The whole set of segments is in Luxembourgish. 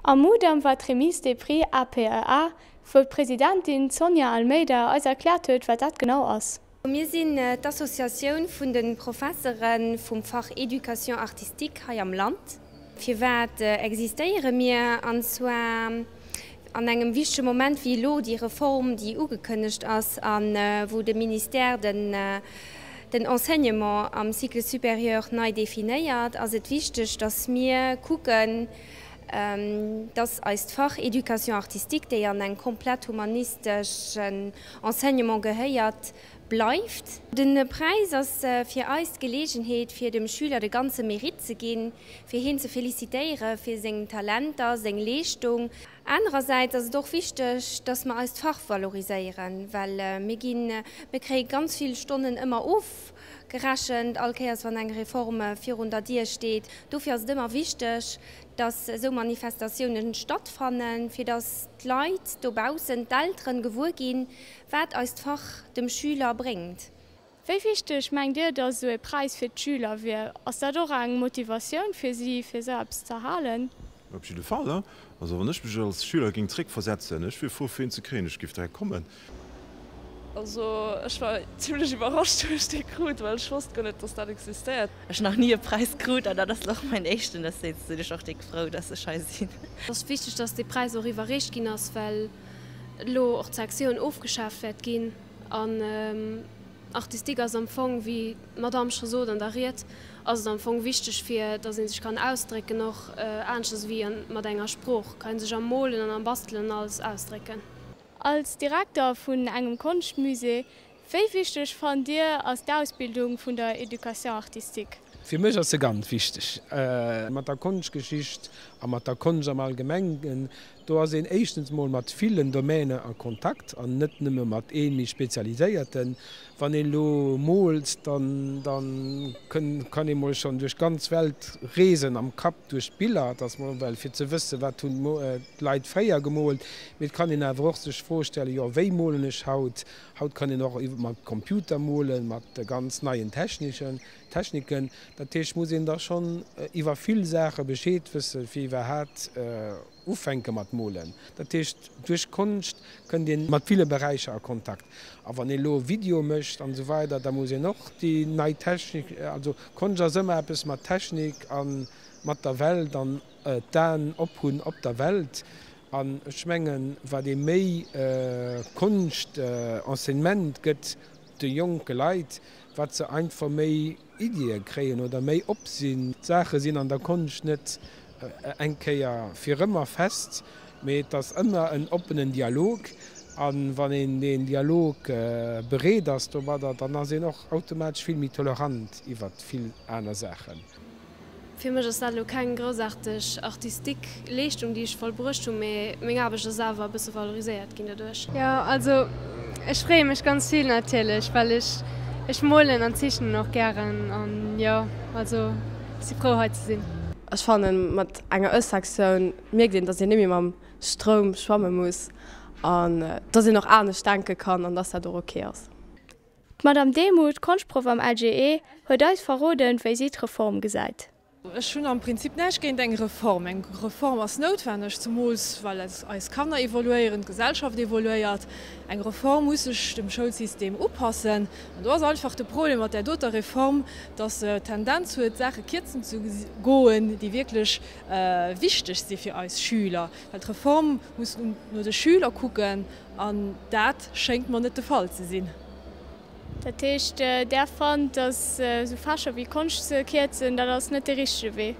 Am Mudam war d'Remise des Prix APEA, wou d'Presidentin Sonia Almeida eis erkläert huet, wat dat genau ass. Mir sinn d'Associatioun vun de Professere vum Fach Éducation artistique hei am Land. Firwat existéiere mir? An zwar an engem wichtege Moment wéi elo, déi Reform, déi ugekënnegt ass a wou de Ministère den Enseignement am Cycle supérieur nei definéiert, ass et wichteg, dass mir kucken, dass eist Fach Éducation artistique, déi an eng komplett humanisteschen Enseignement gehéiert, bleift. De Präis ass fir eis d'Geleegenheet, fir dem Schüler de ganze Mérite ze ginn, fir hien ze felicitéiere fir seng Talenter, seng Leeschtung. Anerersäits ass et och wichteg, dass mer eist Fach valoriséieren, well mir ginn, mir kréie ganz vill Stonnen ëmmer ofgerechent, all Kéiers wann eng Reform virun der Dier steet. Dofir ass et ëmmer wichteg, dass esou Manifestatiounen stattfannen, fir dass d'Leit dobaussen, d'Elteren gewuer ginn, wat eist Fach dem Schüler bréngt. Wéi wichteg mengt Dir, dass esou ee Präis fir d'Schüler wier? Ass dat och eng Motivatioun fir si, fir esou eppes z'erhalen? Op jidde Fall. Also wann ech mech als Schüler géing zréckversetzen, ech wier frou fir een ze kréien, ech géif direkt kommen. Also ech war zimlech iwwerrascht wou ech dee krut, well ech wosst guer net dass dat existéiert. Ech nach ni e Präis krut an dat ass och mäin éischten, deswéinst sinn ech och déck frou dass ech hei sinn. Et ass wichteg, dass dee Präis och iwwerreecht ginn ass, well elo och d'Sektioun ofgeschaaft wäert ginn an Artistique ass am Fong, wéi d'Madamm scho sot an der Ried, ass et am Fong wichteg fir dass ee sech kann ausdrécken, och aneschters ewéi mat enger Sprooch kann ee sech am Molen an am Bastelen an alles ausdrécken. Als Direkter vun engem Konschtmusée, wéi wichteg fannt Dir ass d'Ausbildung vun der Éducation artistique? Fir mech ass se ganz wichteg. Mat der Konschtgeschicht a mat der Konscht am Allgemengen, do ass een éischtens mol mat villen Domainer a Kontakt an net nëmme mat ee méi spezialiséierten. Wann een elo moolt, dann kann ee mol schonn duerch d'ganz Welt reesen am Kapp duerch d'Biller, dass mer, well fir ze wëssen, wat hunn d'Leit fréier gemoolt. Mee et kann een awer och sech d'Fro stellen, jo wéi molen ech haut? Haut kann een och mat Computer molen, mat ganz neien Techniken. Dat heescht, muss een da schonn iwwer vill Saache Bescheed wëssen, fir iwwerhaat Ufänke mat molen. Dat heescht, duerch Konscht kënnt een mat ville Beräicher a Kontakt. A wann een elo Video mécht an esou weider, da muss een och déi nei Technik, also Konscht ass ëmmer eppes mat Technik a mat der Welt an d'Aen op hunn op der Welt. An ech mengen, wat ee méi Konscht-Enseignement gëtt de jonke Leit, wat se einfach méi Iddie kréien oder méi op sinn. D'Saache sinn an der Konscht net eng Kéier fir ëmmer fest, mee et ass ëmmer en oppenen Dialog. A wann een deen Dialog bereet ass domadder, dann ass een och automatesch vill méi tolerant iwwert vill aner Saachen. Fir mech ass dat elo keng groussaarteg artistik Leeschtung, déi ech vollbruecht hunn, mee meng Aarbecht ass awer e bësse valoriséiert ginn doduerch. Jo, also ech freeë mech ganz vill natierlech, well ech ech molen an zeechnen och gären an jo, also ech si frou hei ze sinn. Ech fannen mat enger Ë-Sektioun mierkt een, dass een net méi mam Stroum schwamme muss an dass een och anescht denke kann an dass dat och ok ass. D'Madame Demuth, Konschtproff am LGE, huet eis verroden, wéi si d'Reform gesäit. Ech hunn am Prinzip näischt géint eng Reform. Eng Reform ass noutwenneg, zemools well eis Kanner evoluéieren, d'Gesellschaft evoluéiert. Eng Reform muss sech dem Schoulsystem upassen. An do ass einfach de Problem mat där doter Reform, dass se d'Tendenz huet, Saache kierzen ze goen, déi wierklech wichteg si fir eis Schüler. Well d'Reform muss no de Schüler kucken An dat schéngt mer net de Fall ze sinn. Dat heescht, Där fannt, datt esou Fächer wéi Konscht ze kierzen, dat ass net dee richtege Wee?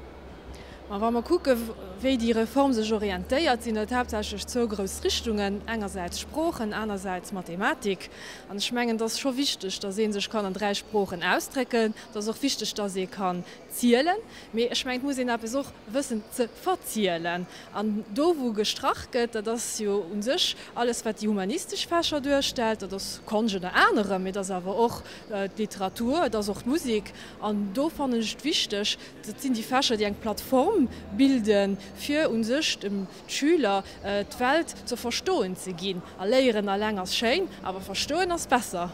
Ma wa mer kucken, wéi déi Reform sech orientéiert, sinn et haaptsächlech zwou grouss Richtungen, engersäits Sproochen, anersäits Mathematik. An ech mengen, et ass scho wichteg, datt ee sech kann an dräi Sproochen ausdrécken. Et ass och wichteg, datt ee kann zielen. Mee ech mengen, et muss een eppes och wëssen ze verzielen. An do, wou gestrach gëtt, dat ass jo u sech alles, wat déi humanistesch Fächer duerstellt, dat ass Konscht ënner anerem, mee et ass awer och d'Literatur, et ass och d'Musek. An do fannen ech et wichteg, dat sinn déi Fächer, déi eng Plattform bilden, fir u sech dem Schüler d'Welt ze verstoen ze ginn. A léieren alleng ass schéin, awer verstoen ass besser.